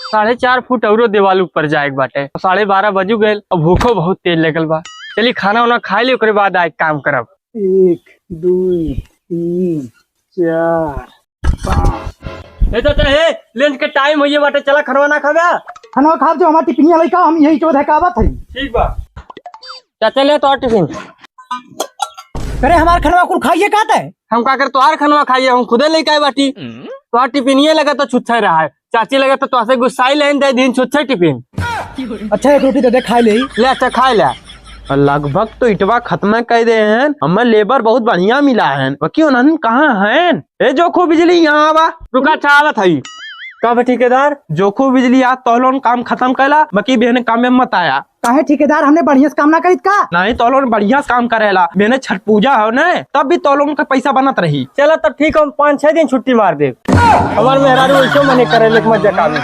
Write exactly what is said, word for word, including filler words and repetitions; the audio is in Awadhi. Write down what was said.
साढ़े चार फुट औरो देवाल ऊपर जाए के बाटे। साढ़े बारह बजु गइल, अब भूखो बहुत तेज लगल बा। चली खाना उना खाइ ली, ओकरे बाद आए काम करब। एक, दुइ, तीन, चार, पाँच। ए चाचा, हे, lunch के time होइए बाटे, चला खनवा ना खाबे? खनवा खाब जो हमार टिफिनिया लइका, हम यही चोद है कावत है। ठीक बा। चाचा ले तोहार टिफिन। अरे हमार खनवा कुल खाइए का तै? हम का कर तोहार खनवा खाइए, हम खुदे लेके आए बाटी। तोहार टिफिनिए लगे तो छुच्छे रहा है, चाची लगे तो तोहसे गुस्साई लेन दे दिन छुच्छे टिफिन। अच्छा एक रोटी दे दे खाइ ले। ले अच्छा खाइ ले। लगभग तो इटवा खत्म कर दे हैं, हमें लेबर बहुत बढ़िया मिला है, बाकी उन्हन कहाँ हैं? ए जोखू बिजली यहाँ आवा। रुका अच्छा आवत हई। का बा ठेकेदार? जोखू बिजली आज तोहलोन काम खत्म कैला, बाकी बिहने काम में मत आया। काहे ठेकेदार, हमने बढ़िया से काम ना करित का? नहीं, तोहलोन बढ़िया से काम करेला। बिहने छठ पूजा हो ने, तब भी तोहलोन का पैसा बनत रही। चला तब ठीक, हम पाँच छह दिन छुट्टी मार देब। हमार मेहरारू वैसे मने करे लेक मत जकावे।